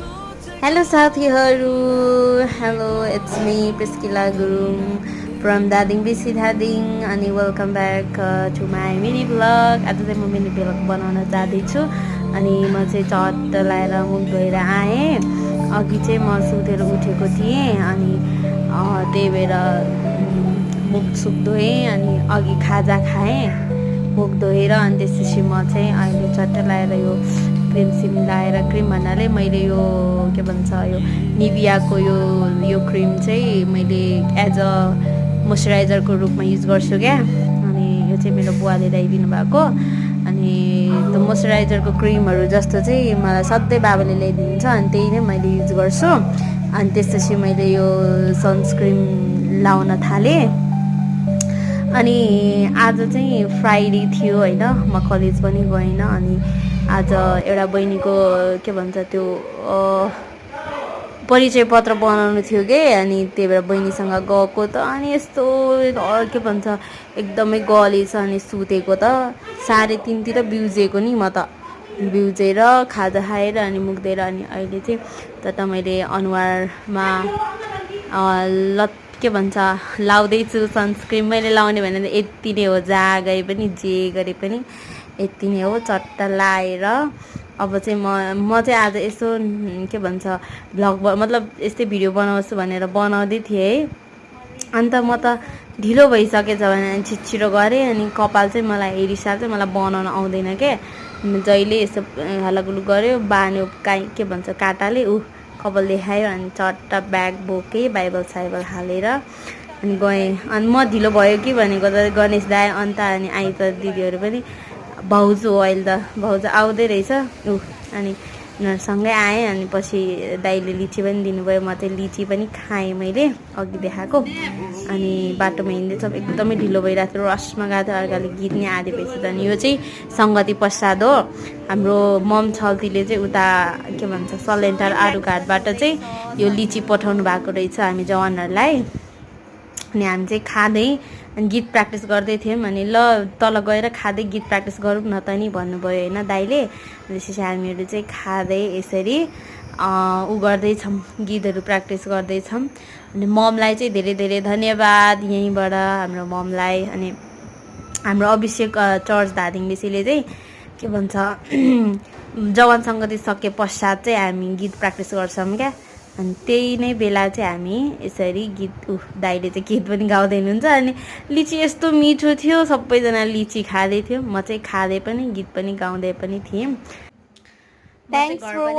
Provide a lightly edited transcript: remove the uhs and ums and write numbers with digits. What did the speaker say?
Hello साथीहरू, hello it's me Priscilla Gurung from Dading BC Dading अनि welcome back to my mini vlog. आज चाहिँ म mini vlog बनाउन जाँदैछु अनि म चाहिँ चट्ट लाएर मुख धोएर आएँ। अघि चाहिँ म सुतेर उठेको थिएँ अनि त्यही भएर मुख सुख धोएँ अनि अघि खाजा खाएँ मुख धोएर अनि त्यसपछि म चाहिँ अहिले चट्ट लाएर यो क्रिम सिम लाएर क्रिम भन्नाले मैले यो के भन्छ यो निभियाको यो क्रिम चाहिँ मैले एज अ मोइस्चराइजरको रूपमा युज गर्छु क्या। अनि यो चाहिँ मेरो बुवाले ल्याइदिनु भएको अनि त्यो मोइस्चराइजरको क्रिमहरू जस्तो चाहिँ मलाई सधैँ बाबाले ल्याइदिनुहुन्छ अनि त्यही नै मैले युज गर्छु। अनि त्यसपछि मैले यो सनस्क्रिन लाउन थालेँ। अनि आज चाहिँ फ्राइडे थियो होइन, म कलेज पनि गएन अनि आज एउटा बहिनीको के भन्छ त्यो परिचय पत्र बनाउनु थियो कि अनि त्यही भएर बहिनीसँग गएको त अनि यस्तो के भन्छ एकदमै गलेछ अनि सुतेको त 3:30 तिर बिउजेको नि म त बिउजेर खाजा खाएर अनि मुख धोएर अनि अहिले चाहिँ त मैले अनुहारमा के भन्छ लाउँदैछु सनस्क्रिन। मैले लाउने भने यति नै हो, जहाँ गए पनि जे गरे पनि यति नै हो, चट्ट लाएर अब चाहिँ म चाहिँ आज यसो के भन्छ भ्लग मतलब यस्तै भिडियो बनाउँछु भनेर बनाउँदै थिएँ है। अन्त म त ढिलो भइसकेछ भने छिटो गरेँ अनि कपाल चाहिँ मलाई हेरिसा चाहिँ मलाई बनाउन आउँदैन के, जहिले यसो हल्लागुल्लु गऱ्यो बान्यो के भन्छ काँटाले कपाल देखायो अनि चट्ट ब्याग बोकेँ बाइबल साइबल हालेर अनि गएँ। अनि म ढिलो भयो कि भनेको त गणेश दाइ अन्त अनि आई त दिदीहरू पनि भाउजू हो अहिले त भाउजू आउँदै रहेछ अनि उनीहरूसँगै आएँ अनि पछि दाइले लिची पनि दिनुभयो, म चाहिँ लिची पनि खाएँ मैले अघि देखाएको। अनि बाटोमा हिँड्दैछ एकदमै ढिलो भइरहेको थियो, रसमा गएको थियो, अर्काले गीत नै आधी भइसक्यो। अनि यो चाहिँ सङ्गति प्रसाद हो, हाम्रो मम छल्तीले चाहिँ उता के भन्छ सलेन्टार आरुघाटबाट चाहिँ यो लिची पठाउनु भएको रहेछ हामी जवानहरूलाई। अनि हामी चाहिँ खाँदै अनि गीत प्र्याक्टिस गर्दै थियौँ अनि ल तल गएर खाँदै गीत प्र्याक्टिस गरौँ न त नि भन्नुभयो होइन दाइले। त्यसपछि हामीहरू चाहिँ खाँदै यसरी गर्दैछौँ, गीतहरू प्र्याक्टिस गर्दैछौँ। अनि ममलाई चाहिँ धेरै धेरै धन्यवाद यहीँबाट हाम्रो ममलाई। अनि हाम्रो अभिषेक चर्च धादिङ बेसीले चाहिँ के भन्छ जवान सङ्गति सके पश्चात चाहिँ हामी गीत प्र्याक्टिस गर्छौँ क्या। अनि त्यही नै बेला चाहिँ हामी यसरी गीत दाइले चाहिँ गीत पनि गाउँदै हुनुहुन्छ। अनि लिची यस्तो मिठो थियो, सबैजना लिची खाँदै थियो, म चाहिँ खाँदै पनि गीत पनि गाउँदै पनि थिएँ।